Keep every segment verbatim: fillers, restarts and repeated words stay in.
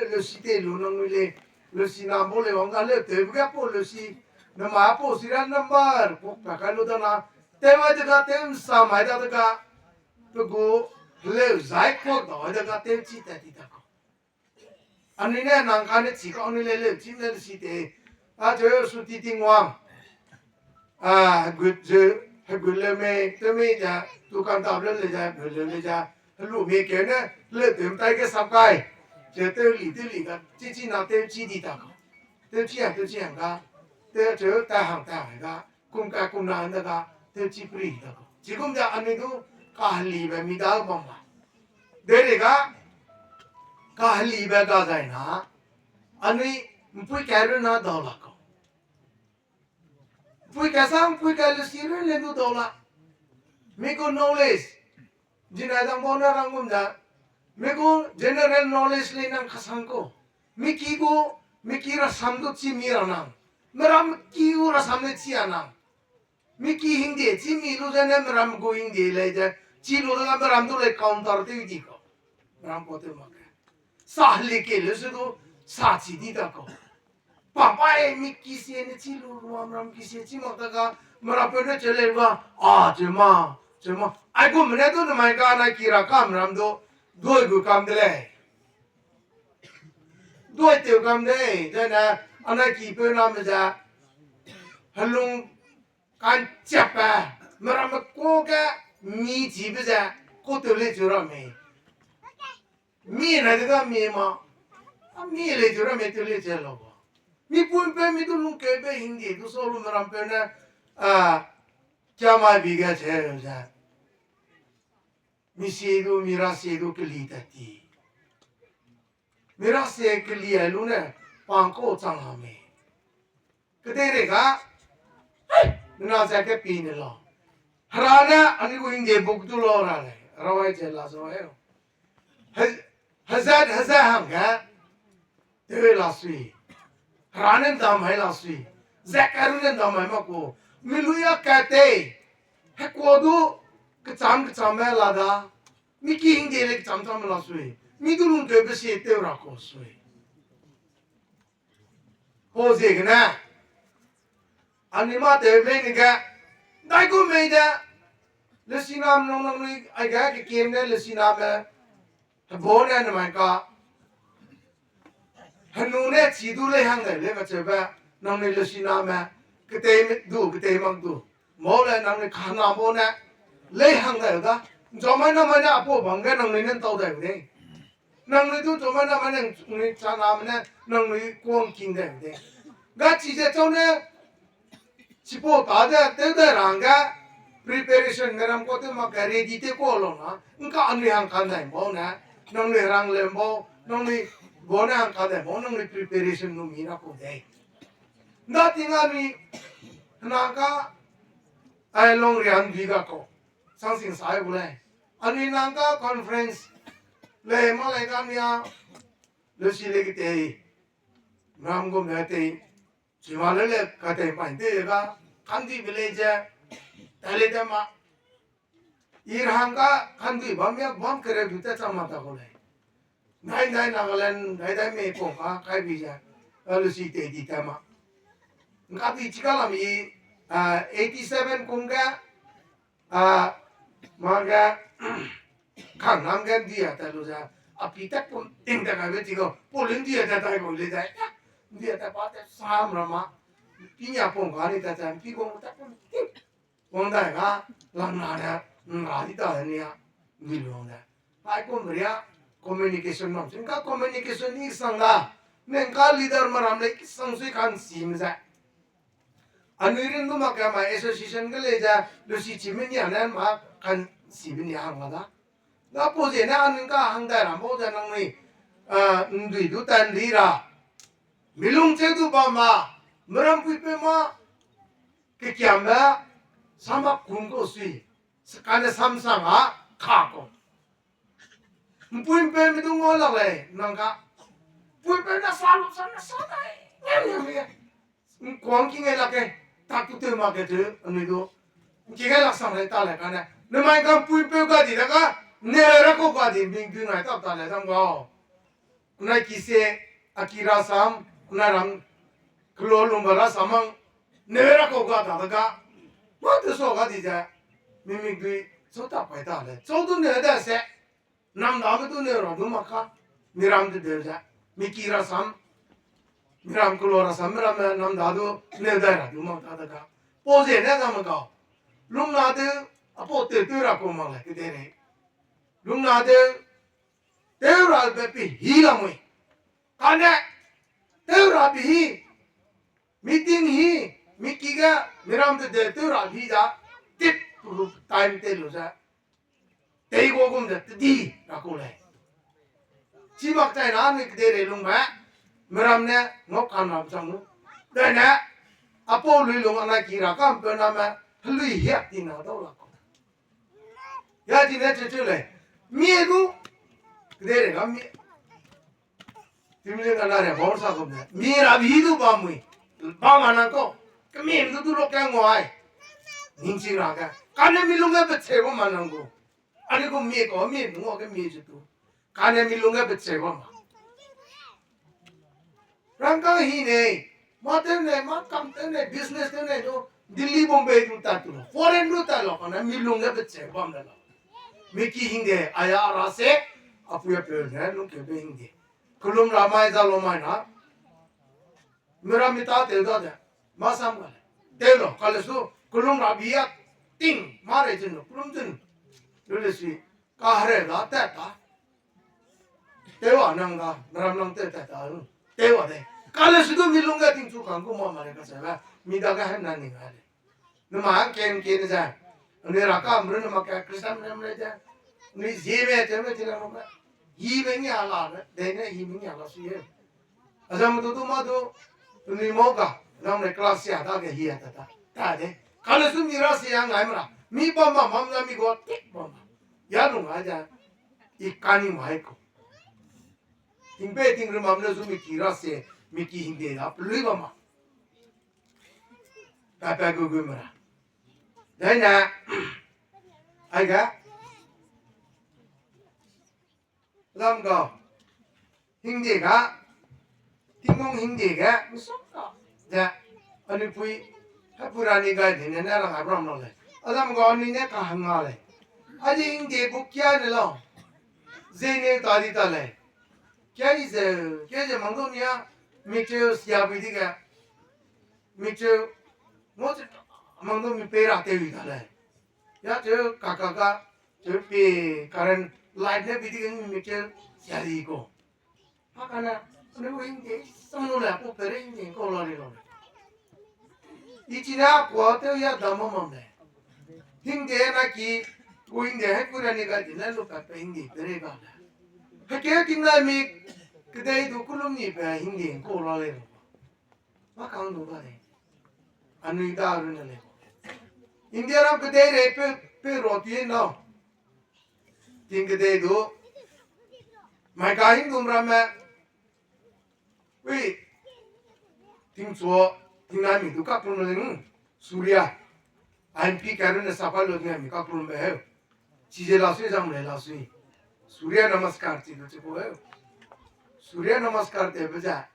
leusi te lu nang lui le, leusi na bau le wang ga leu tewbe ge pau leusi, nama pau si ra number, kok pa kai lu da na, tew ai de ga, tew nsa mai da de ga, pe gu, leu zai kok da ai de ga, tew chi tat ti ta kau. Anui ne nang kane chi kau anui le leu chi ne leusi te, a cheu su ti ting wang. A, hegut ze, hegut leu mei, tew mei ze, tu kan tap leu le ze, hegut leu le ze, helu mei keu ne, leu tew mtai ge sap kai. Ze tew li, tew li ga, chi chi na tew chi di ta kau. Tew chi a, tew chi a ga, tew cheu ta hang ta ga, kum ka kum na ne ga, tew chi pri ta kau. Chigum ze anui du kahelibe mi da bam ba. Dere ga, kahelibe ga zai na, anui mpui kai ru na dau la kau. Mpui kai sang, mpui kai leusi ru le du dau la. Mi gu knowledge, zinai dang bau ne rang gum ze. Mi gu general knowledge le nang kasang kau. Mi ki gu, mi ki rasam du chi mi ra nang. Meram ki gu rasam le chi a nang. Mi ki hingde chi mi lu ze ne meram gu hingde lei ze, chi lu ze meram du lei counter tew di kau. Meram pau tew mak ge. Sa heli ke leu se du, sa chi di ta kau. Papai mi ki sie ne chi lu lua meram ki sie chi mak ta ga, merampeu ne cheu lei ga, a, cheu ma, cheu ma. Aigum ne du namai ga anai ki ra kam ram du, dui gu kam de lei. Dui tew kam de, zene, anai kipeu name ze, helung kanchiape, meramme ka ge, mi chibe ze, kau tew lei cheu ramme. Mi nai de ga mi ma, a mi lei cheu ramme tew lei cheu lau ba. Mi pumpe mi du lungkeube hingde du sau lu merampeu ne, a, kia mai bi ge cheu ze. Mi sie du, mi ra sie du keli tat ti. Mi ra sie keli ai lu ne, pang kau chang la mei. Kedeirei ga, na ze kepi ne lau. Hera ne anui gu hingde buk du lau ra lei, rawai ze la zau heu. He-, hezat, hezat hangge, tew la sui. Hera ne ndam hai la sui. Zat karu ne ndam hai mak ku. Mi lui a kat tei. Hekua du, kecham kechamme la da. Mi ki hingde le kecham cham la sui. Mi du lungkeube sie tew ra kau sui. Pau ziegene, anui mâ tew lei ne ge, dai gu mei de, lesiname nung nangnui aige kekieme ne lesiname, hebau ne namai ka, henu ne chi du lei hang dai lei kacheube, nangnui lesiname, ketei du, ketei mak du, mau le nangnui kahena bau ne, lei hang dai da, nzamai namai ne apau bam ge nangnui ne ntau dai de. Nangnui du chumai namai ne, nui chaname ne, nangnui kuang king dai de. Gachi ze chau ne, chipau ta de, tew dai ra hangge, preparation ne ram kau tew mak ge ready tew kau lau na, ngka anui hang kan dai bau ne, nangnui rang lem bau, nangnui bau ne hang kan dai bau, nangnui preparation nu mi ra kau de. Nda ting anui, nang ka, ai long rian dui ga kau, sangsing sai bu lei. Anui nang ka conference, lei ma lei ga mia, lesi lei ketei, ram gum ne tei, chima le le katei pai tei ga, kandui be lei ze, tai lei te ma. I ra hang ka kandui bam mia bam kere du te chang ma ta kau lei. Nai nai Nagaland, nai nai mei pau ka kai bi ze, a lesi tei di te ma. Ngka di chi ka lam i, a, eighty seven kum ge, a, ma ge, kang nam ge ndi a ta lu ze, a pi tat pum ting ta kai be chi kau, pau lun ndi a ta tai kau lei ze, ndi a ta pa te sam ra ma, pi nia pum ka ni ta ze, pi kum tat pum ting. Wang dai ga, lam na ne, nra di ta ne nia, ndi lu wang de. Ai kum ria, communication mam, ngka communication ni sang da, ne ngka leader ma ram lei sang sui kan si me ze. Anui rin du mak ka mai association ge lei ze, lusi chi me nia ne ma kan si be nia hang ma da. Ga pau ziene anui ngka hang dai ram bau ze nangnui, a, ndui du tan ri ra. Milung cheu du bam ma, meram puipeu ma, kekiambe, sama kum kau sui, kane samsang a, ka kau. Mpuipeu mi du ngau lak lei, nang ka. Puipeu na sa lu sa na sa dai, ngam ngam ge. Ngkuang ki ngai lak ge, tak tu tew mak ge tu, anui du. Ki ngai lak sang lei ta lei kane. Namai ka mpuipeu ga di da ga, ne ra kau ga di, mingdui ngai tap ta lei dam gau. Nai ki se, a ki rasam, nai ram, kelo lungba rasam mang, ne ra kau ga da ga, ma te so ga di ze, mi mik dui, so ta pai ta le, so du ne da se, nam da me du ne ra du ma ka, mi ram de de ze, mi ki rasam, mi ram kelo rasam, mi ram me nam da du ne da ra du ma ta da ga. Pau ze ne da ma ga, lung na de, a pau te te ra kau ma le, ke de re. Lung na de, tew ra be pi hi la mui. Kane, tew ra pi hi, meeting hi, mi ki ge, mi ram de de tew ra hi da, tip ru time te lu ze. Tei go gum ze, te di, ra ku lei. Chi mak chai na, mi ke de re lung be, mi ram ne, ngau kan ra chang lu. Dai ne, a pau lui lung, a na ki ra kam pe na me, lui hiak ti na dau la ku. Ya di ne chu chu lei. Mi gu. Kede re ga mi. Tim le ga la re bau sa ko ne. Mi ra bi du ba mui. Ba ma nang ko. Kemi du du lo ka ngua ai. Ning chi ra ga. Kane mi lung ge pe che ba ma nang gu. Ani gu mi ko mi ngua ke mi chu tu. Kane mi lung ge pe che ba ma. Rangkâng hi nei, mâ tew nei, mâ kam tew nei, business tew nei du, Delhi, Bombay du tat tu, foreign du tat lau, kane mi lung ge pecheu bam de lau. Mi ki hingde, aya ra se, apui apeu ne lungkeube hingde. Kelum ra mai, za lau mai na, mi ra mi ta tew da de, mâ sam ka le. Tew lau, kale su, kelum ra bi ya, ting, mâ rei zun, kelum zun. Lu le si, ka hre da, tat ta. Tew a nang ga, meram nang tew tat ta, tew a de. Kale su du mi lung ge tingchu kang gu ma ma le ka se ba, mi dage hem na ning a le. Numa ken ken ze. Anui ra ka mru numa ka Christian nem le ze. Anui zie me te me ti le mo me. Hi me ngi a la me, de ne hi me ngi a la su ye. Azam du du ma du, anui mo ga, nang ne class ya dage hi a ta ta. Ta de. Kale su mi ra si ya ngai mra. Mi bam bam bam na mi go tik bam bam. Ya lung a ze. I kani mai ko. Tingbe ting rumam ne zu mi ki ra se, mi ki hingde da pelui bam ma. Pepe gu gu mra. Dai ne, ai ga. Lam ga. Hingde ga. Tingmung hingde ga. Mi suk ga. Ze. Anui pui. Hepui ra ni gai de ne ne ra ga bram lo le. Adam ga ni ne ka hang a le. Ai hingde bu kia ne lo. Ze ne ta di ta le. Kia i ze, kia ze mang du mi a, mi cheu sia bui di ga. Mi cheu, mo cheu, mang du mi pei ra tew i ta le. Ya cheu, ka, ka, ka, cheu pi current light ne bui di ga mi cheu sia di ko. Hakane, ne wing de, sang lu le, pu pere hingde ko la ri lo. I chi na kua tew ya da ma mam le. Hingde na ki, wing de, hepui ra ni ga di ne lu pa pe hingde pere ga le. Heke ting na mi, kedei du kulum ni pe hingde ko la le lo. Ma kang du ga le. Anui da ru ne le. India ram kedei re pe, pe ro ti no. Ting kedei du. Mai ka hing dum ram me. Ui. Ting chuo, ting na mi du ka pun le. Surya. I M P ka ru ne sa pa lu ne mi ka pun be he. Chi ze la sui zam le la sui. Surya namaskar chi du chi ko he. Surya namaskar te be za.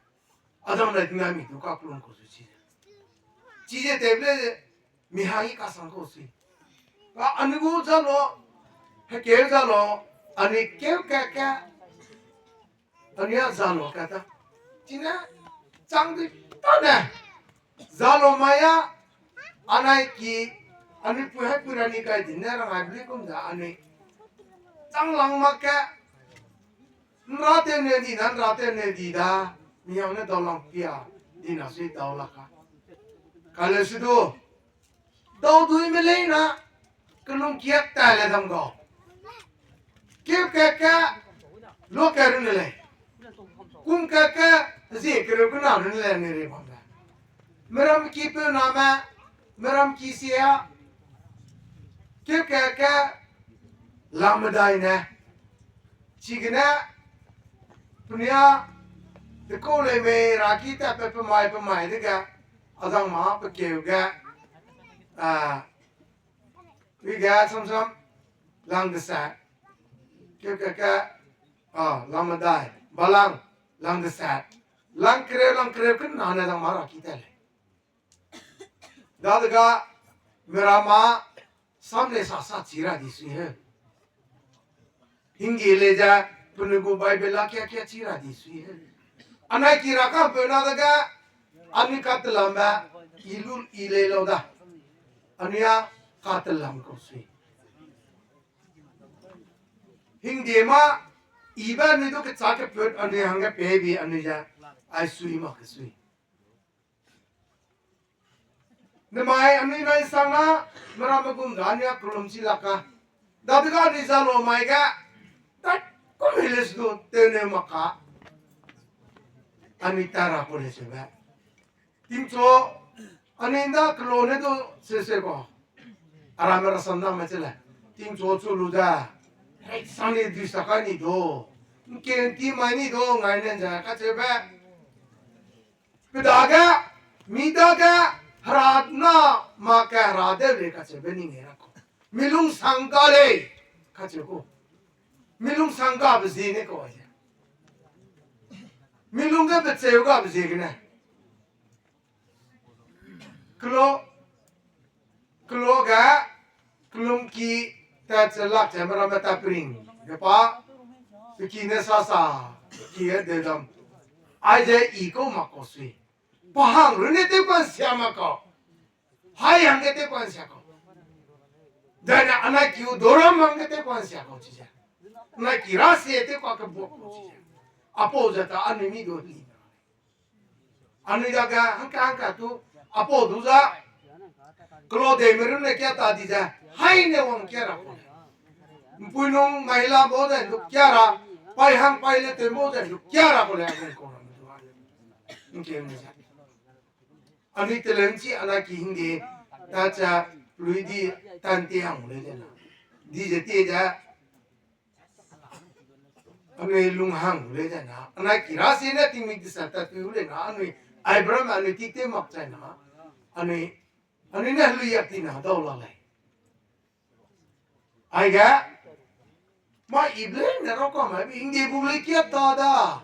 Adam le tina mi du ka kulun ko su chi. Chi ze te ble mi ha i ka sang ko si. Ba anu gu za lo, heke za lo, ani keu ke ke, ani a za lo ka ta. Chine, chang di ta ne. Za lo mai a, anai ki, ani pui hai pui ra ni kai di ne rang ai bli kum za ani. Chang lang ma ke, Nra tew ne di na, nra tew ne di da, mi hang ne dau lang pia, di na sui dau la ka. Kale su du, dau dui me lei na, kelung kiak ta le dam gau. Keu ke ke, lo ke run ne lei. Kum ke ke, zi ke run ke na run ne lei ne re bam le. Meram ki peu na me, meram ki sia, keu ke ke, lam medai ne. Chigene, penia, te kau lei mei ra ki ta pe pe mai pe mai de ge, azang ma pe keu ge, a, wi ge sam sam, lang de sa, keu ke ke, a, lam medai, balang, Lang de sat. Lang kereu, lang kereu ke nane dang ma ra ki ta lei. Dadega, merama, sam le sa sa chi ra di sui he. Hingde le ze, penui gu Bible la kia kia chi ra di sui he. Anai ki ra kampeu na dege, anui katelambe, i lu i lei lau da. Anui a katelam kau sui. Hingde ma, ibe anui du kecha keput anui hangge pei bi anui ze, ai sui mak ke sui. Nemai anui nai sang na, meramme gum da anui a kelum chi lak ka. Dadege anui za lo mai ge, tat kum hi le su du, tew ne mak ka. Anui ta ra ku le sebe. Tingchu, anui nda kelo ne du sese ko. Aramme rasam dangme che le. Tingchu chu lu da. Hei sang ni dui sa kai ni du. Nken ti mai ni du, ngai ne ze kacheube. Pe dage, mi dage, hera na, ma ke hera de le kacheube ni nge ra ko. Mi lungsang ga lei, kacheu ku. Mi lungsang gabe zie ne kau ai. Mi lung ge becheu gabe ziegene. Kelo, kelo ge, kelum ki, tat che lak che meramme ta pring ge pa, pe ki ne sa sa, ki e de dam. Aize i kau mak kau sui. Pa hang runne tew kuan sia mak kau. Hai hangge tew kuan sia kau. Dane anai ki u doram hangge tew kuan sia kau chi ze. Anai ki ra sie tew kuan kebuak kau chi ze. Apau ze ta anui mi du li. Anui dage hangka hangka tu, apau du za. Kelo de me runne kia ta di ze. Hai ne wang kia ra kau. Mpui nung maila bau ze du kia ra. Pai hang pai le tew bau ze du kia ra kau le a gung kau ra me du a le. Nkem ne ze. Anui teleu nchi anai ki hingde, ta cha, lui di, tan te hang le ze na. Di ze te ze, anui lung hang le ze na. Anai ki ra sie ne tingmik disa ta tui le na. Anui, ai bram anui tik te mak chai na. Anui, anui ne lui yak ti na dau la lei. Aige, ma ible ne rau ka mai, hingde bu le kia ta da.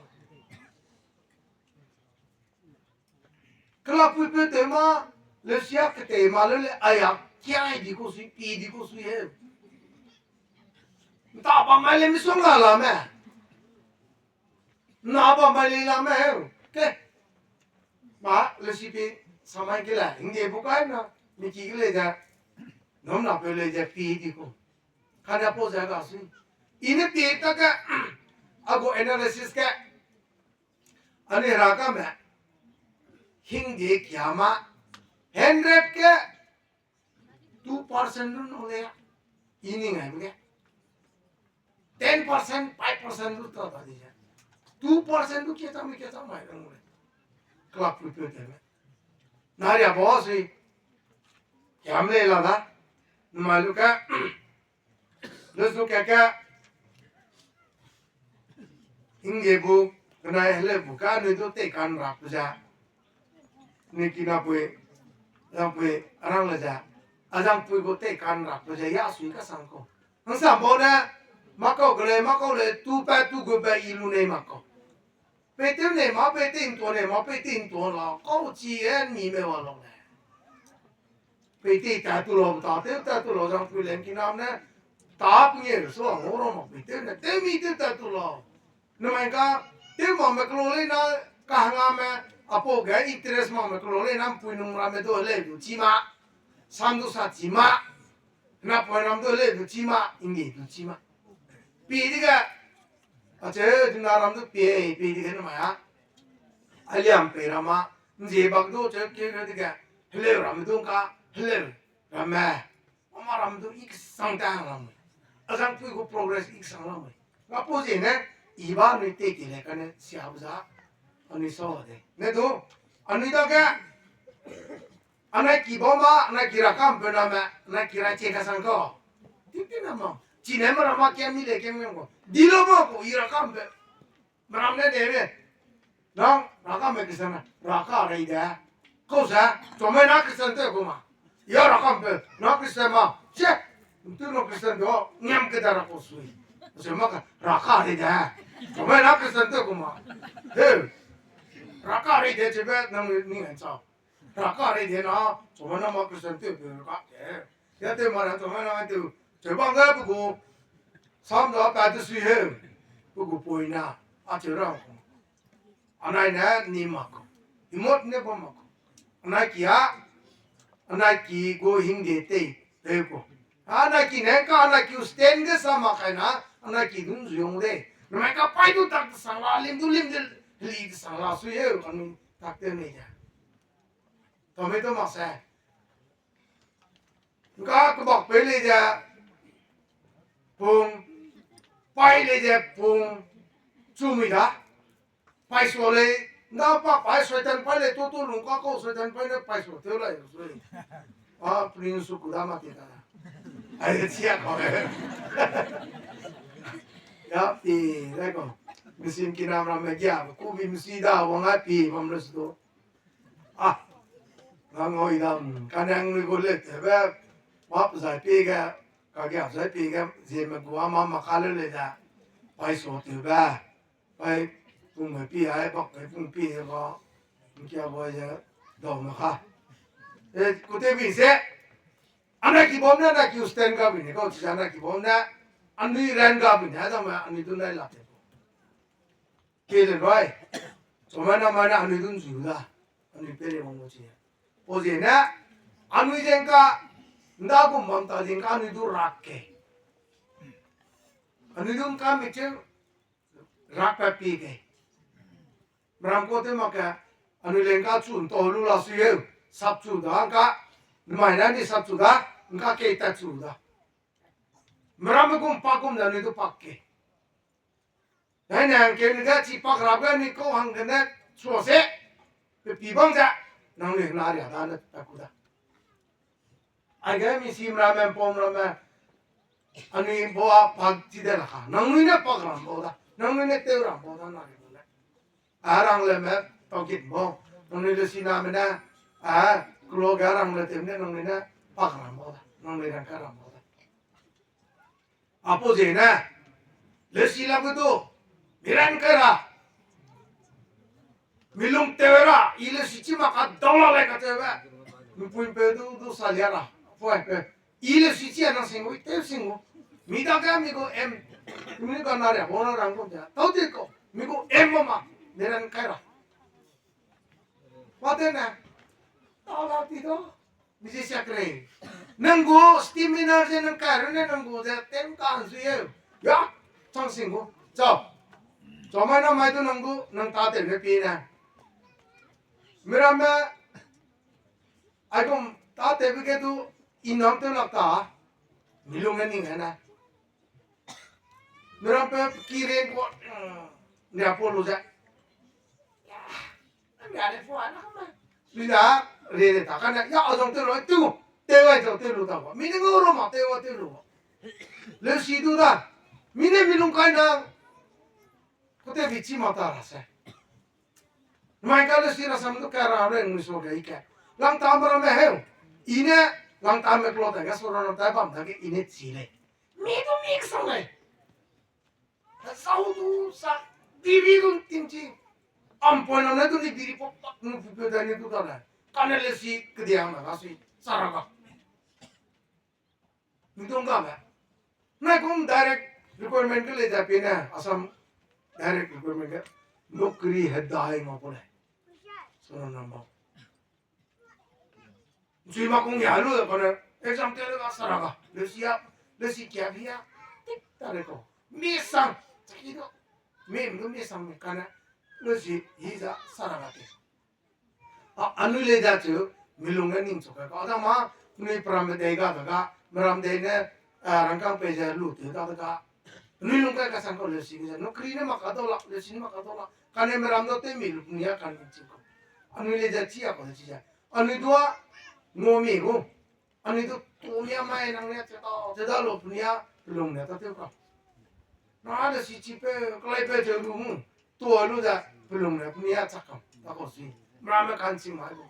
Kelak pui peu tew ma, le sia ketei ma le le, aia, kia di ku sui, pi di ku sui he. Nta bam mai le misongga la me. Na bam mai le la me he. Ke. Ma, le si pi, samai ke le, hingde bu kai na, mi ki ke le ze, nom na peu le ze, pi di ku. Kane pau ze ga sui. I ne pi ta ke, a gu analysis ke, Anui Herakame, hingde kia ma, hundred ke two percent lu nau le, i ning ai ge. Ten percent, five percent lu ta ta di ze. Two percent lu kia chang mi kia chang mai nang le. Kelak pui peu te me. Na ria ba sui. Kiam le la da. Nma lu ka. Lu su ka ka. Hingde bu, kenai hele bu ka anui du tei kan rak pe ze. Ni kinapui, zangpui, arang le ze. A zangpui gu tei kan rak pe ze, ya sui ka sang kau. Hangsam bau ne, makau ke le, makau le, tu pa tu gu pa i lu nei makau. Peitew nei ma, peitew ntua nei ma, peitew ntua la, kau chi e mi me wa lau le. Peitew tat tu lau, ta tew tat tu lau, zangpui leng kinam ne, ta pung e su a ngau ra ma peitew ne, tew mi tew tat tu lau. Namai ka, tew ma me kelo lei na, kahangame, apau ge interest ma me kelo lei na, mpui nung ramme du lei du chi ma, sam du sa chi ma, napui ram du lei du chi ma, ingdi du chi ma. Pi dege, acheu dina ram du pi, pi dege namai a. Aliam pei ram a, nzie bak du cheu keu dege, heleu ram du ka, heleu ramme. Mama ram du i kesang ta hang lam mei. Azangpui gu progress i kesang lam mei. Ngapau ziene, i ba anui tei tei le kane siabe za, anui sau de. Ne du, anui dage, anai ki bau ma, anai ki ra kam pe name, anai ki ra chie kasang kau. Tingting na ma, chine me ra ma kiam mi le kiam ngiam kau. Di lau ma kau, i ra kam pe. Meram ne nebe. Nang, ra kam pe Christian na, ra ka rei de. Kau ze, chome na Christian te kau ma. Ya ra kam pe, na Christian ma. Che, ntu no Christian do, ngiam keda ra kau sui. Ze ma ka, ra ka rei de. Chomai na Christian tew ku ma. He. Raka rei de chebe nang ni ngan chau. Raka rei de na, chomai na ma Christian tew pe raka ke. Ya tew ma ra chomai na tew. Cheu bang ge pe gu. Sam da pa te sui he. Pe gu poi na. A cheu ra ku. Anai ne ni mak. Imot ne bam mak. Anai ki a. Anai ki gu hing de te. Te ku. Anai ki ne ka anai ki u stand de sa mak kai na. Anai ki dun zui ong de. Namai ka pai du tak sang la, lim du lim de, li de sang la, sui he, kanu tak te ne ya. Tome to mak se. Nka kebak pei lei ze pung, pai lei ze pung, chu mui da. Pai sua lei, nda pa pai Soitan pai lei, to to lung ka kau Soitan pai ne pai sua teu lai, sui. A, prin su ku da ma ti da. Ai, chia kau le. Ya, pi, lai kau. Misim kinam ram me gia, ku bi misi da, wang ai pi, bam le su do. A, ngang hoi dam, kanang lui gu le tebe, map zai pi ge, ka ge zai pi ge, zie me gu ama ma ka le le da, pai so tebe, pai pung me pi ai, bak pai pung pi ge ba, nkia ba ye, dau me ka. E, ku te bi se, ana ki bom ne, ana ki u stand ga bi ne, kau chi ana ki bom ne, anui ran ga bi ne, adam anui du nai la te. Kele bai. Chomai na mai na anui dun zu da. Anui pere wang mo chi. O ze ne, anui zeng ka, nda gum bam ta zeng ka anui du rak ke. Anui dun ka mi che rak pa pi ke. Mram ko te ma ke, anui leng ka chu nto lu la su ye, sap chu da ka, mai na ni sap chu da, nka ke ta chu da. Mram gum pa gum da anui du pak ke. Dai ne hangkeu ni ge chi pak rap ge ni kau hang gene sua se. Pe pi bang ze. Nang ni na ria da ne pe ku da. Ai ge mi si mram me, pom ram me. Anui bo a pak chi de la ka. Nang nui ne pak ram bo da. Nang nui ne teu ram bo da na ri bo ne. A rang le me, tau git bo. Nang nui le si na me ne. A, klo ge rang le teu ne nang nui ne pak ram bo da. Nang nui rang ka ram bo da. Apo ze ne, lesi la gu du, mi ran kai ra. Mi lung tew ra, i lesi chi ma ka dau la le ka tew be. Mi pui pe du, du sa lia ra. Pui pe. I lesi chi a nang sing gu, i tew sing gu. Mi da ga mi gu em. Mi ga na ria, bo na rang gu ja. Tau te ko, mi gu em ma ma, mi ran kai ra. Wa te ne, tau la ti do. Mi ze siak rei. Nang gu stamina ze nang kai ru ne nang gu ze tem kan zu ye. Ya, chang sing gu. Chau. Chau mai na mai du nang gu, nang ta te ne pi ne. Miramme, ai kum ta te bi ke du, i nang te lak ta. Mi lung ne ning ne. Miram pe ki re ko, mm, ne po lu ze. Ya, ne po na ma. Ni da, re de ta ka ne, ya, a zong te lu, tu, te wai zong te lu ta wa. Mi ne ngau ro ma, te wa te lu wa. Le si du da. Mi ne mi lung kai na. Ko te bi chi ma ta ra se. Mai ka le si ra sam du ka ra re ngu so ga i ke. Lang ta mara me heu. I ne, lang ta me klo ta ga so ra ta bam ta ke i ne chi le. Mi du mi sang le. Sau du sa, biri du ting chi. Am pon na du ni biri pop pak nu pu pe da ni du ta le. Ka ne le si ke dia ma ga si. Sara ga. Midong ga me. Nai kum direct requirement ke le da pe ne, Assam direct requirement ke. Nokri hedai ma po le. So na ma. Chui ma kung ya lu da pa ne, exam te le ga sara ga. Le si ya, le si kia bi ya. Tik ta le ko. Mi sang, chaki do. Mi, mi, mi sang mi ka ne. Le si, hi za sara ga te. A, anui le da chu, mi lung ne ning chu ka. Ka da ma, nui pram dei ga da ga, mram dei ne, a, rangkang pe ze lu te da da ga. Nui lung kai ka sang ko le si ze, nokri ne ma ka do la, le si ne ma ka do la. Ka ne mram do te mi lu ni ya ka ni chi ko. Anui le da chi ya ko le chi ya. Anui dua, ngo mi gu. Anui du tu mia mai nang ne te da, te da lo punia pelung ne ta teu ka. Na de si chi pe, klai pe te lu mu. Tu lu da pelung ne punia chak kam. Ta ko si. Mra me kan chi mai bu.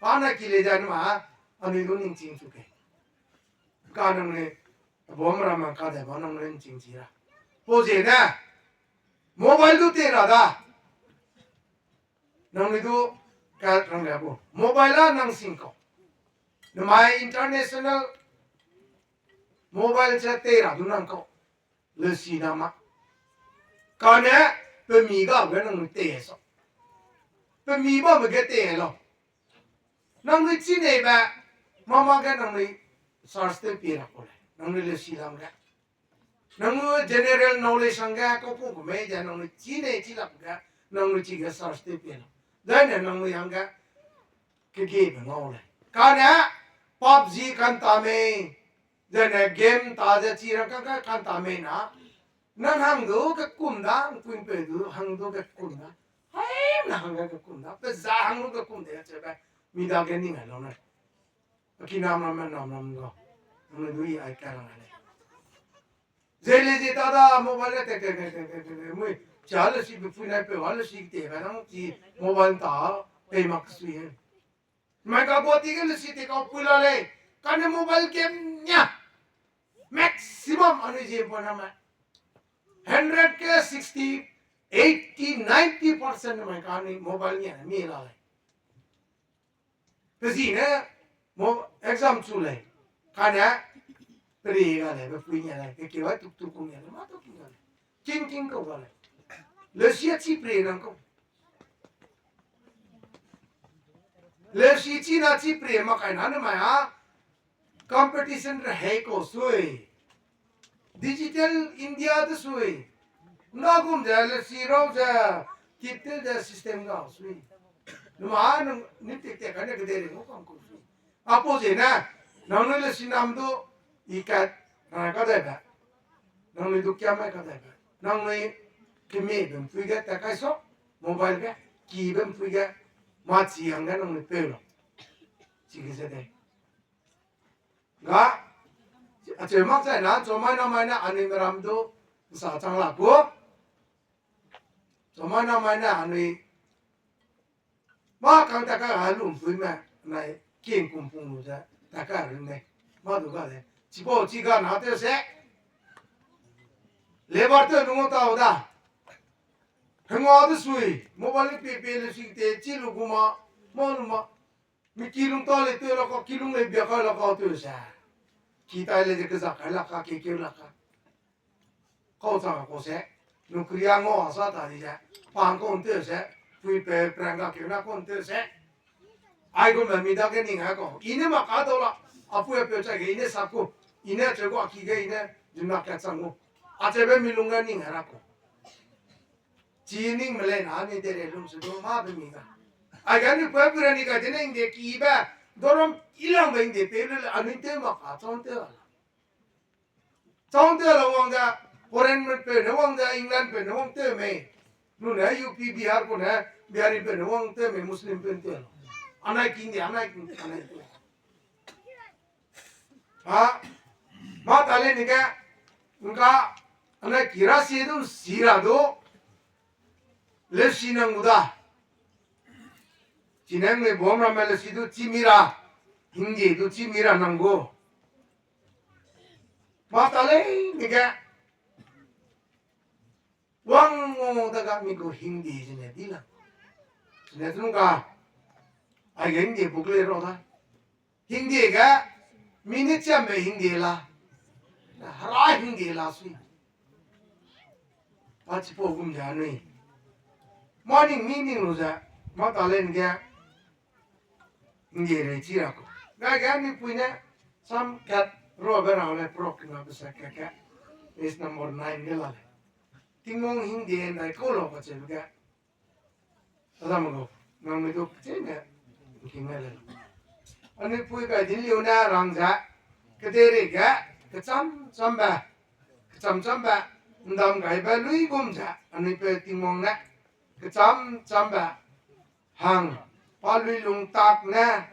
Pa na ki le da ni ma, anui du ning ching chu ke. Ka nang ne, bo mra ma ka de ba nang ne ning ching chi ra. Po ze ne. Mobile du tei ra da. Nangnui du ka rang le bu. Mobile a nang sing kau. Namai international mobile ze tei ra du nang kau. Lesi na ma. Kane pemi ga ge nangnui tei so. Pemi ba me ge tei lo. Nangnui chi nei ba, mama ge nangnui search tew pie ra kau le. Nangnui lesi lam ge. Nangnui general knowledge hangge, kau pu gu mei ze nangnui chi nei chi lak ge, nangnui chi ge search tew pie lo. Zaine nangnui hangge, kegebe ngau le. Kane, PUBG kan ta mei, zaine game ta ze chi ra ka, ka, kan ta mei na. Nang hang du kekum da, nkuing pe du hang du kekum da. Hai, na hang ge kekum da, pe za hang du kekum de, chebe, mi dage ning ai lo na. Aki nam ram, nam ram ga. Nang du i ai ka rang le. Zeli zi ta da mobile te te te te te te mui. Cha le si bu pui nai pe wa le si te ga nang ti mobile ta pe mak sui he. Mai ka bo ti ge le si te ka pui la le. Kane mobile game nia. Maximum anu zi pa na ma. Hundred ke sixty, eighty, ninety percent mai ka ni mobile nia mi la le. Pe zi ne mo exam chu lei. Kane, pe ri ga lei, pe pui nia lei, pe keu ai tuk tuk kung nia lei, ma tuk tuk ga lei. King king kau ga lei. Lesi a chi pre nang kau. Lesi chi na chi pre ma kai na ne mai a. Competition re hei kau sui. Digital India de sui. Na gum ze lesi rau ze, kit te ze system ga sui. Numa nung ni tik tek kane kede ri ngau kang kau sui. Apo ze ne, nangnui lesi nam du, i kat, rang ka dai ba. Nangnui du kiam mai ka dai ba. Nangnui kemi bempui ge ta kai so, mobile ge, ki bempui ge, ma chi hang ge nangnui peu lo. Chi ge ze de. Ga, acheu mak zai na, chomai namai ne anui meram du, nsa chang la ku. Chomai namai ne anui, ma kang ta ka ga lum pui me, nai king kum pung lu ze, ta ka ring ne. Ma du ga le. Chipau chi ga na te se. Labour te nung tau da. Hengua de sui, mobile pe pe le sing te, chi lu gu ma, ma lu ma. Mi kilung ta le teu la ka, kilung le bia kai la ka teu se. Ki tai le ze kezak kai la ka, ke keu la ka. Kau chang kau se. Nukria ngau sa ta di ze. Pang kau nteu se. Pui pe prang ga keu na kau nteu se. Ai gu me mi dage ning ha kau. I ne ma ka dau la. Apui apeu chai ge i ne sap ku. I ne cheu gu a ki ge i ne. Juna ka chang gu. Acheube mi lung ge ning ha ra kau. Chi ning me lei na ni de re lum su du ma be mi ga. Ai ga ni pui pui ra ni ga de ne ing de ki be. Dorom i lang be ing de pe le le anui te ma ka chang te la. Chang te la wang da, foreign pe ne wang da, England pe ne wang te mei. Nu ne U P Bihar ko ne, Bihari pe ne wang te mei, Muslim pe te la. Anai king de, anai king, anai king. Ha, ma ta le ni ke, nka, anai kira si du, si ra du, le si nang gu da. Chi nang le bom ra me le si du, chi mi ra, Hindi du, chi mi ra nang gu. Ma ta le ni ke, wang wang wang ta ga mi gu Hindi zene di la. Zene zunung ka, ai ge Hindi buk le ro da. Hindi ge, minute chiam be Hindi la. Hera Hindi la sui. Pa chipau gum ze anui. Morning meeting lu ze, ma ta le ni ke. Hindi re chi ra ku. Ga ge ni pui ne, sam kat ro be ra le prok na be sa ke ke. Is number nine ge la le. Tingwang Hindi ndai kau lo ka che be ke. Adam go, nang mi du kechene, nking ne le. Anui pui kai din liu ne rang ze, kedere ge, kecham cham be, kecham cham be, ndam gai be lui gum ze, anui pe Tingwang ne, kecham cham be, hang, pa lui lung tak ne,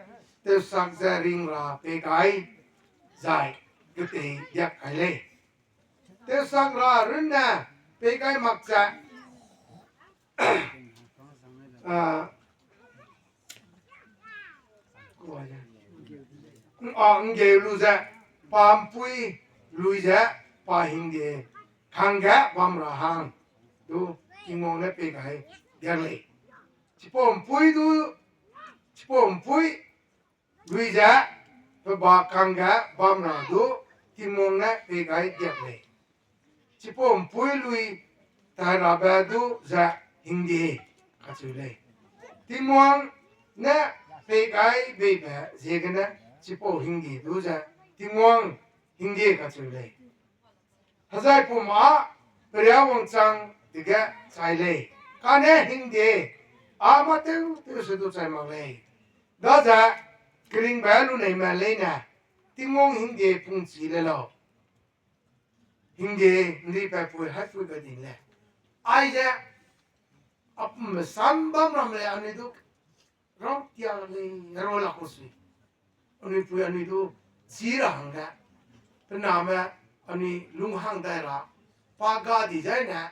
tewsak ze ring ra pe kai, zai, ketei diak kai lei. Tewsak ra runne, pe kai mak ze, Ah, ah, ngeu lu ze, pa mpui lui ze, pa hingde, hangge bam ra hang. Du, Tingwang ne pei gai diak lei. Chipau ’mpui du, chipau ’mpui lui ze, pe ba kangge bam ra du, Tingwang ne pei gai diak lei. Chipau ’mpui lui tai rabe du ze hingdie kacheu lei. Tingwang ne pei gai beibe ziegene chipau hingdie du ze Tingwang hingdie kacheu lei. Hezai pum â peria wangchang dege chai lei. Kane hingdie â mâ tew tew se du chai mak lei. Daze keringbe luneime leine, Tingwang hingdie pungchi le lau. Hingdie ’nripat pui haipui be ding le. Aize, a pumbe sam bam ram lei anui du, rangtia lei, herua lak kusui. Anui pui anui du, chi ra hangge, pe name, anui lunghang dai ra, pa ga di zaine,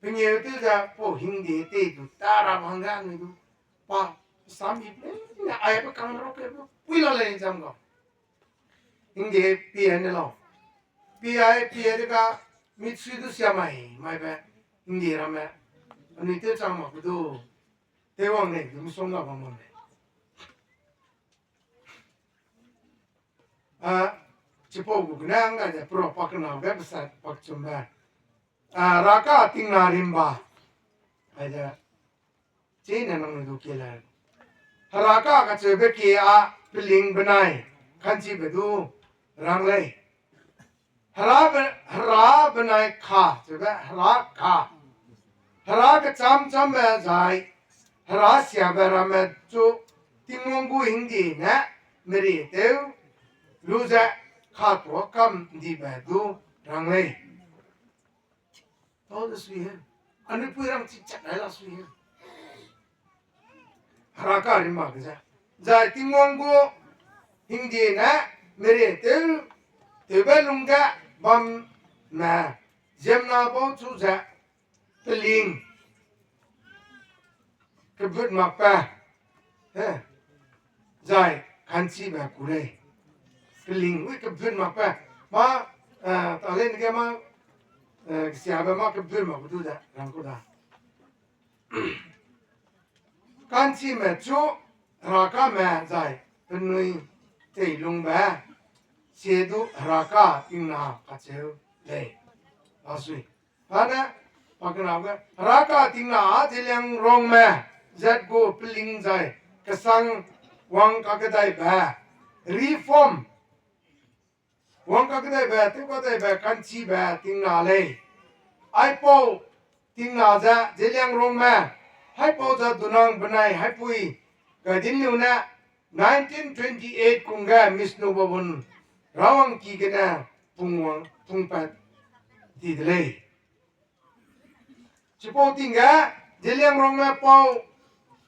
pengeu tew ze pau hingdie tei du ta ra hangge anui du, pa, sam i ne, aibe kang ro ke, pui la lei zam ga. Hingdie pie ne lau. Pie ai pie de ga, mitsui du sia mai, maibe, hingdie ramme. Anui tew chang mak du, tew wang lei, du misongga bam wang lei. A, chipau gu gene hangge ze pro pa kena ge besa pakchumbe. A, Heraka tingna rimba. Aize, chine nangnui du kie lei. Heraka kacheube kie â peling benai, ka'nchibe du rang lei. Hera be-, hera benai ka, cheube hera ka. Hera kechâm châmbe zai, hera siabe ramme chu Tingwang gu hingdie ne merie tew lu ze katuâ kam ’ndibe du rang lei. Tau de sui he. Anui pui rang chi chat ai la sui he. Heraka rimba ge ze. Zai Tingwang gu hingdie ne merie tew, tewbe lungge bam me, ziemmena bau chu ze, peling, kebut makbe, he, zai ka'nchibe ku lei. Peling, ui kebut makbe, mâ, eh, talent ge mâ, eh, kesiabe mâ kebut makbe du ze rang ku da. Ka'nchime chu Herakame zai penui teilungbe, sie du Heraka tingna kacheu lei. Asui. Kane, pa kena ge, Heraka tingna â Zeliangrongme, zat gu peling zai, kesang wang kakedaibe, reform, wang kakedaibe, tew kadaibe, ka'nchibe tingna lei. Aipau tingna ze Zeliangrongme, haipau ze dunang benai haipui, Gaidinliu ne nineteen twenty-eight kungge Misnu Bhawan, Rawangki gene pungwang, pungpat di de lei. Chipau ting ge, Zeliangrongme pau,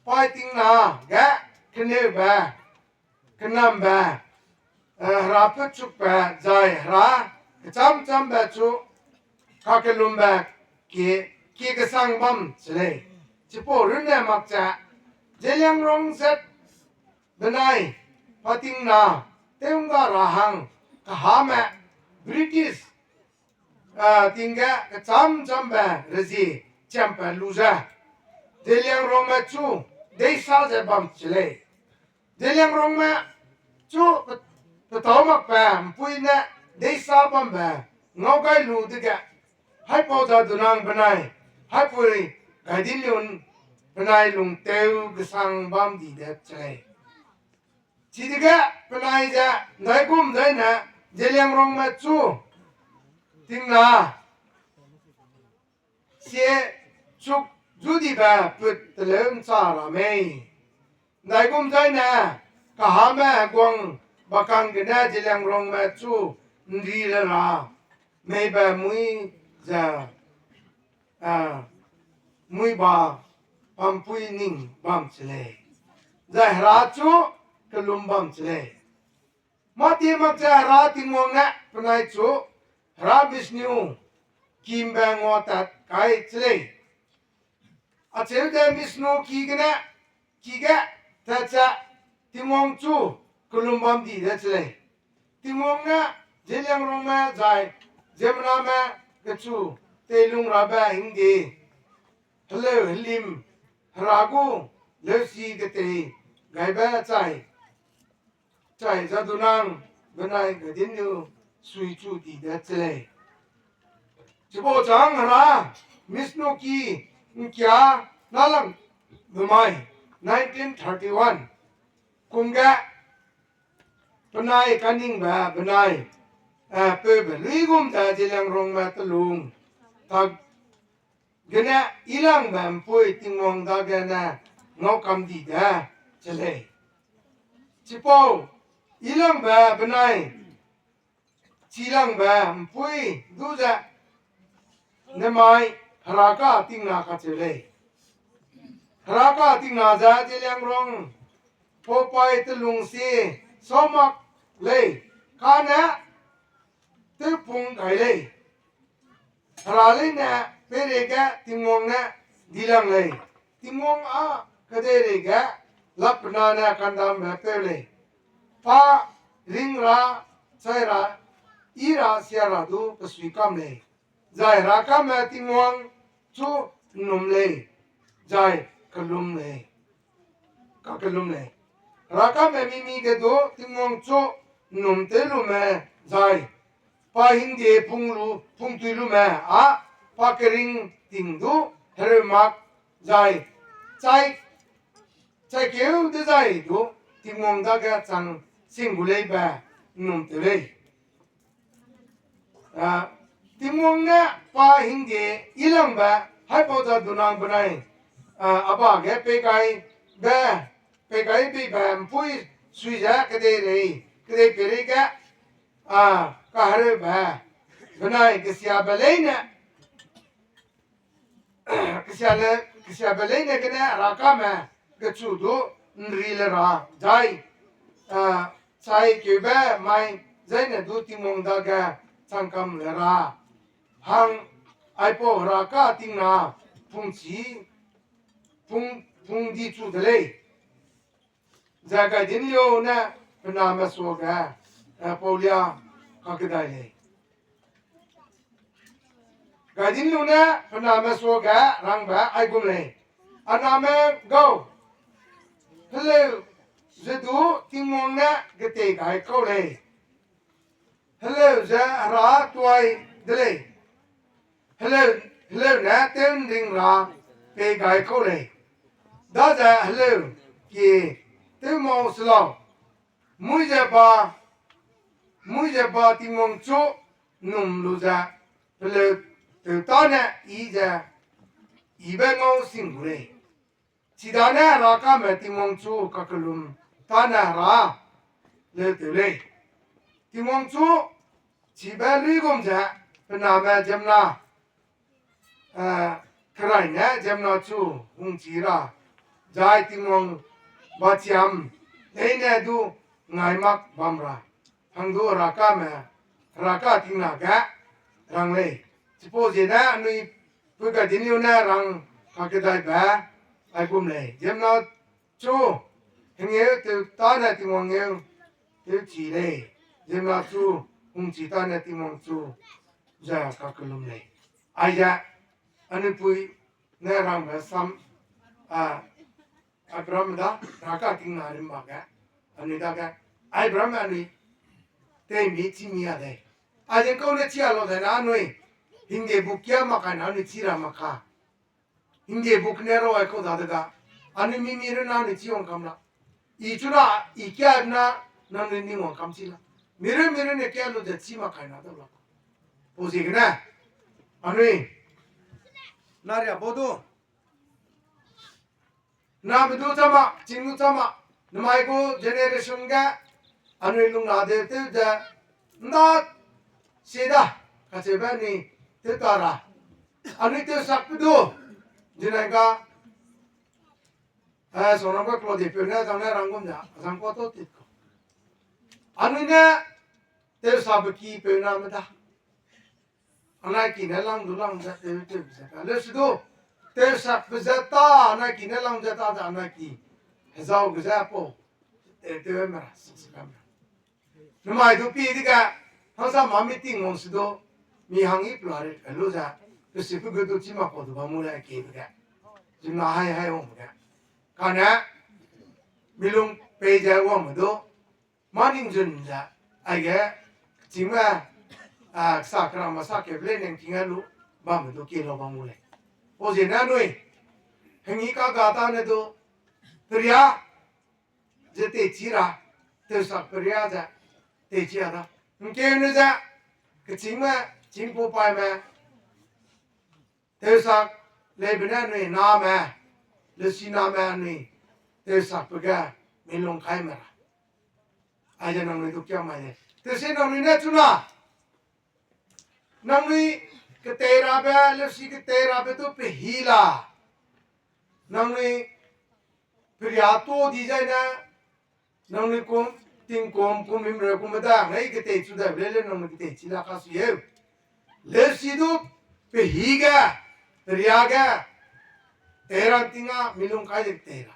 pai tingna ge, keneube, kenambe, eh, hera pechukbe, zai hera, kechâm châmbe chu, kakellumbe, kie, kie kesang bam che lei. Chipau runne mak ze, Zeliangrong zat benai, pa tingna, tew ’ngga ra hang, kahame, British, a, ting ge kechâm châmbe rezie chiampat lu ze, Zeliangrongme chu deisa ze bam che lei. Zeliangrongme chu pe-, petâu makbe ’mpui ne deisa bambe ngau gai lu dege, haipau ze dunang benai, haipui Gaidinliu benai lungtew kesang bam di de che lei. Chidege penai ze ’ndaigum zaine Zeliangrongme chu tingna sie chuk zu dibe put teleu ’nchâ ra mei. ’Ndaigum zaine kahame heguang bakang gene Zeliangrongme chu ’nri le ra meibe mui ze, a, muiba pampui ning bam che lei. Zai hera chu kellum bam che lei. Mâtie mak ze Hera Tingwang ne penai chu Hera Vishnu kimbe nguatat kai che lei. Acheu ze Vishnu ki gene, ki ge tat ze Tingwang chu kellum bam di de che lei. Tingwang ne Zeliangrongme zai ziemmename kechu teilung rabe hingde heleu helim, hera gu leusi getei gaibe chai, chai Jadunang benai Gaidinliu suichu di de che lei. Chipau chang hera Misnuki ngkia nalang bemai nineteen thirty-one kum ge penai kaningbe benai, eh, peube luigum ze Zeliangrongme telung tak gene Ilangbe ’mpui Tingwang dagene ngau kam di de che lei. Chipau Ilangbe benai Chilangbe ’mpui du ze nemai Heraka tingna kacheu lei. Heraka tingna ze Zeliangrong paupai telung sie sau mak lei, kane tewpung gai lei. Hera leine peireige Tingwang ne dilang lei. Tingwang â kedeireige lapena ne kandambe peu lei. Pa ring ra, chai ra, yi ra, sia ra du pesui kam lei. Zai Herakame Tingwang chu ’nnum lei, zai kelum lei. Kakellum lei. Herakame mimi ge du Tingwang chu ’nnum tew lume zai pa hingde pung lu, pungtui lume â pa kering ting du hereu mak zai chai, chaikeu dezai du Tingwang dage chang sing gu leibe ’nnum tew lei. Ah, Tingwang ne pa hingde Ilangbe haipau Jadunang benai, ah, a ba ge pei gai be, pei gai beibe ’mpui sui ze kedeirei, kedei peireige, ah, kahereube benai kesiabe leine, kesia le, kesiabe leine gene Herakame kechu du ’nri le ra zai, ah, chai keube mai zaine du Tingwang dage changkam le ra hang aipau Heraka tingna pungchi, pung, pung di chu de lei. Zai Gaidinliu ne pe name suage, eh, paulia kakedai lei. Gaidinliu ne pe name suage rangbe aigum lei. A name gau, heleu ze du Tingwang ne getei gai kau lei. Heleu ze hera tuai de lei. Heleu, heleu ne tew ’nring ra pei gai kau lei. Daze heleu kie tew mau se lau. Mui ze ba, mui ze ba Tingwang chu ’nnum lu ze, peleu tew tâne i ze, ibe ngau sing gu lei. Chidane Herakame Tingwang chu kakellum tâne hera leu tew lei. Tingwang chu chibe luigum ze pe name ziemmena, eh, kerai ne ziemmena chu hungchi ra, zai Tingwang bachiam leine du ngai mak bam ra hang du Herakame, Heraka tingna ge rang lei. Chipau ziene anui pui Gaidinliu ne rang kakedaibe aigum lei. Ziemmena chu hengeu tew tâne Tingwang ngeu tewchi lei. Ziemmena chu hungchi tâne Tingwang chu ze kakellum lei. Aize anui pui ne rangbe sam, a, Abraham da, Heraka tingna rimba ge, anui dage, Abraham anui teimi chîmi a lei. Aize kau ne chi a lau zai na anui hingde bu kia mak kai na anui chi ra mak ka. Hingde bu kene rau ai kau dadege, anui mimi runne anui chi wang kam la. I chuna, i kia na, nangnui ning wang kam chi la. Mi run, mi runne kia lu ze chi mak kai na dau la. Pau ziegene, anui, na ria bau du. Name du chama, ching du chama, namai gu generation ge, anui lungna de tew ze, nda, si da, kacheube anui tew ta ra. Anui tewsakbe du, zinai ga, eh, sonam ga klodipeu ne, zang ne ranggum ze, zang kua tau tit kau. Anui ne, tewsakbe ki peu name da. Anai ki ne lang du lang ze tew, tewbe ze ka. Leu si du, tewsakbe ze ta, anai ki ne lang ze ta ze anai ki. Hezau ge ze pau, tew, tewme ra, sisi kam ra. Namai du pi dege, hangsa ma meeting wang si du, mi hang i pela rit, a lu ze, pe si pe gu du chi mak kau du bam mu le ki dege. Zuna hai hai wang ge. Kane, milung pei ze wang me du, maning zun ze, aige, kechingme, a, kesa kera masa ke le neng ting a lu, bam me du ke lo bam gu lei. O ze na nui, hengi ka ga ta ne du, peria, ze te chi ra, tewsak peria ze, te chi a da. Ngkeu ne ze, kechingme, chingpu paime, tewsak, leibe ne nui name, lesi name nui, tewsak pe ge, milung kai me ra. Aige nangnui du kia mai le. Tewse nangnui ne chuna. Nangnui ketei rabe, lesi ketei rabe du pehi la. Nangnui peria to di zai ne, nangnui kum, tingkum, kum himreu kum da, ngai ketei chu da, le le nangnui ketei chi la ka si eu. Lesi du pehi ge, peria ge, tei ra ting a, milung kai de tei ra.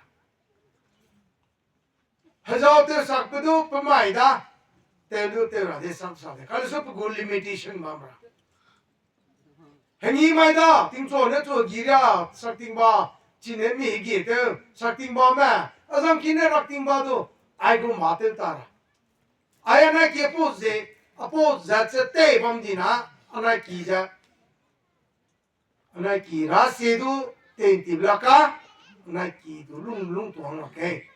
Hezau tewsak pe du pe mai da, tew du tew ra de sak sa de. Kale su pe gu limitation bam ra. Hengi mai da, tingchu ne chu gi ria, sak ting ba, chine mi hegi tew, sak ting ba me, azang ki ne rak ting ba du, ai gu ma tew ta ra. Ai anai ki apu ze, apu zat ze tei bam di na, anai ki ze. Anai ki ra sie du tei tip la ka, anai ki du lung lung tuang la ke.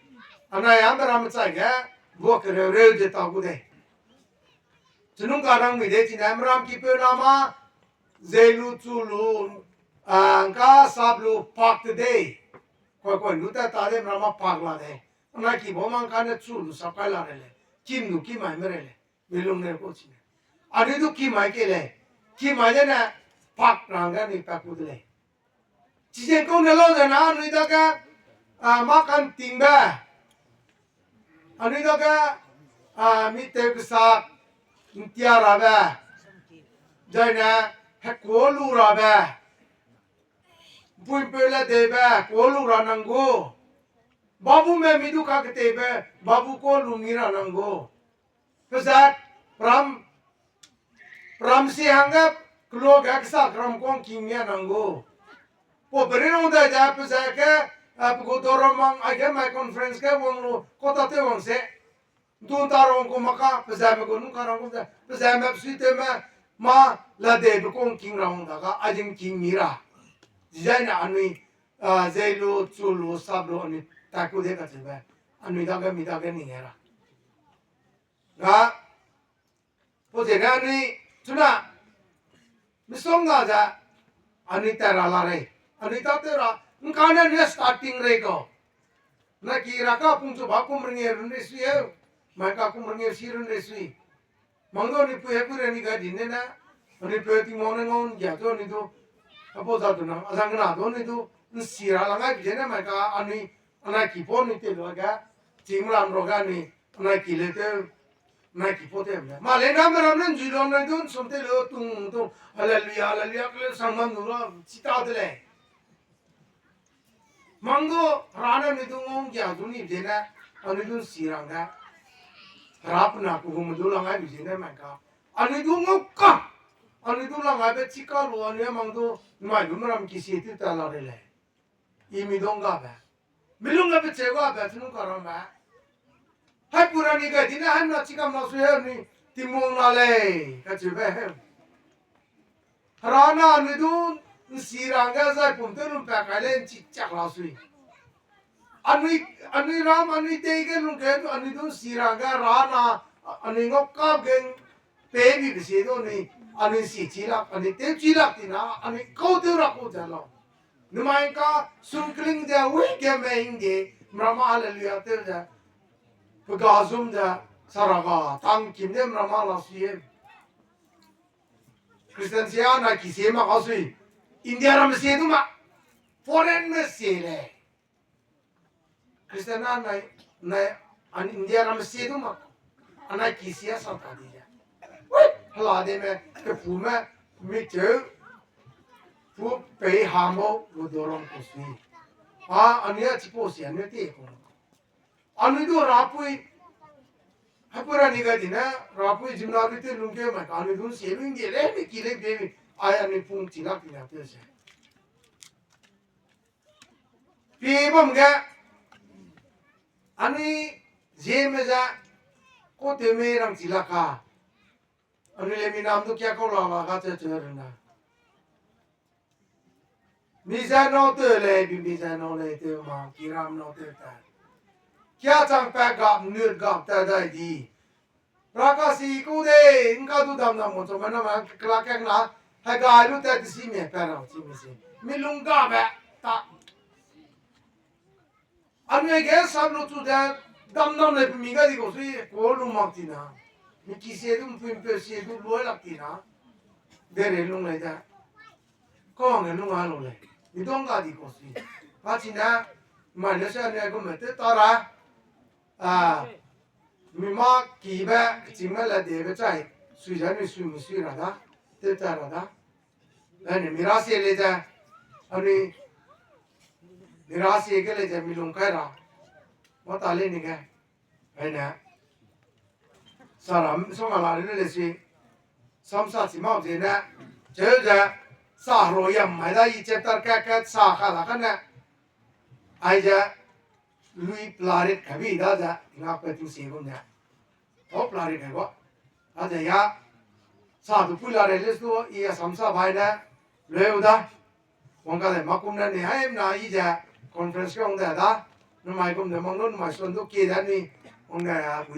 Anai a meram chai ge, bua kereu reu ze ta gu de. Chenung ka rang mi de chine meram ki peu na ma, zei lu chu lu, a, ngka sap lu pak te de. Koi koi lu ta ta de meram ma pak la de. Anai ki bau mang ka ne chu lu sap kai la re le. Kim lu ki mai me re le. Milung ne ku chine. Anui du ki mai ke lei. Ki mai de ne pak rang ge anui pa ku de lei. Chizen kau ne lau de na anui dage, a, ma kan tingbe. Anui dage, a, mi tew kesak, ntia rabe. Zai ne, hekuâ lu rabe. Mpuipeu le deibe, kuâ lu ra nang gu. Babume mi du kaketeibe, babu kuâ lu mi ra nang gu. Pezat, pram, pram si hangge, kelo ge kesa keram kuang king mi a nang gu. Pau peri rang dai ze, pezat ge, a, pe gu dorom mang, aige mai conference ge wang lu, kota tew wang se. Ntun ta rang gu maka, pezatme gu nung ka rang gu ze, pezatme pesui tewme, ma, la deibe kuang king ra wang da ga, aigum king mi ra. Zai ne anui, a, zei lu, chu lu, sap lu, anui, ta ku de kacheube. Anui dage, mi dage ning e ra. Ga, pau ze ne anui, chuna, misongga ze, anui ta ra la rei. Anui ta tew ra, ngka ne anui starting rei kau. Na ki ra ka pung chu ba kum renge run rei sui eu. Mai ka kum renge si run rei sui. Mang du anui pui hepui ra ni ga di ne na. Anui peu Tingwang ne ngau nggia du anui du. Apau za du nang, azang na du anui du. Nsi ra la ngai bi de ne mai ka anui, anai ki pau anui te lu ga. Chim ram ro ga anui, anai ki le tew. Anai ki pau te me. Ma le na me ram ne nzui lu anui du nsum te lu tung tung. Hallelujah, hallelujah, kele sang mam lu ra, chi ta de lei. Mang du, Hera ne anui du ngau nggia du ni bi de ne, anui du nsi rang ne. Hera pe na ku gu me du la ngai bi de ne mai ka. Anui du ngau ka. Anui du la ngai be chi ka lu, anui mang du, mai du me ram ki si tew ta la de lei. I mi dong ga be. Milung ga be che ga be, chenung ka rang be. Hai pura ni ga di ne, hai na chi kam la sui he ni, Tingwang na lei, kacheube he. Hera ne anui du nsi rangge zai pum tew lum pa kai lei nchi chak la sui. Anui, anui ram, anui tei ge lungkeu du anui du nsi rangge Hera ne anui ngau kap ge pei bi be sie du anui, anui nsi chi lak, anui tew chi lak ti na, anui kau tew ra kau ze lau. Numai ka sungkling ze wi ge me hingde, mrama hallelujah tew ze. Pe ga zum ze, saraga, tang kim de mrama la sui e. Christian sia na ki sie mak ka sui. India ramme sie du mak. Foreign me sie lei. Christian na, na, na, an India ramme sie du mak. Anai ki sia sa ta di ze. Ui, hala de me, kepu me, mi cheu, pu pei hambau, gu dorom ku sui. A, anui a chipau sia ne te ku. Anui du rapui, hapui ra ni ga di ne, rapui jimna lui te lungkeu mai ka, anui du nsie lungge le, mi ki le be mi, ai anui pung chi lak ti na te se. Pie bam ge, anui zieme ze, kau tewme rang chi la ka. Anui le mi nam du kia kau la la ga che che runa. Mi ze nâu tew lei, bi mi ze nâu lei tew ma, kiram nâu tew ta. Kia chang pa gap, nut gap ta dai di. Rakasi ku de, ngka du dam dam mo chome na ma, kela kek na, hega lu ta di si me pa rau chi mi si. Mi lung gabe, ta. Anui ge sam lu chu de, dam dam lei pe mi ga di kau sui, kau lu mak ti na. Mi ki sie du, mpui mpe sie du, luai lak ti na. Dere lung lei de. Kau hangge lung a lu lei. Mi dong ga di kau sui. Pa chi na, mai ne se anui gu me te ta ra. A, mi mâ kibe, kechîngme le debe chai, sui ze anui sui mi sui ra da, tew ta ra da. Ane mi rasie lei ze, anui, mi rasie ge lei ze mi lung kai ra, mâ ta lei ni ge. Ane, sa ra, song a la le le si, samsa chi mau ze ne, cheu ze, sa ro yam mai da i chapter kat kat sa ka la kane, aize, lui pelarit kabi da ze, ngakpat ting sie gum ne. Tau pelarit kai ba. Aze ya, sa du pui la re le su, i a samsa bai ne, leu da. Wang ka le makum ne ni, hai na i ze, conference ke wang de da. Numai gum de mang lu, numai son du kie da ni, wang de ya,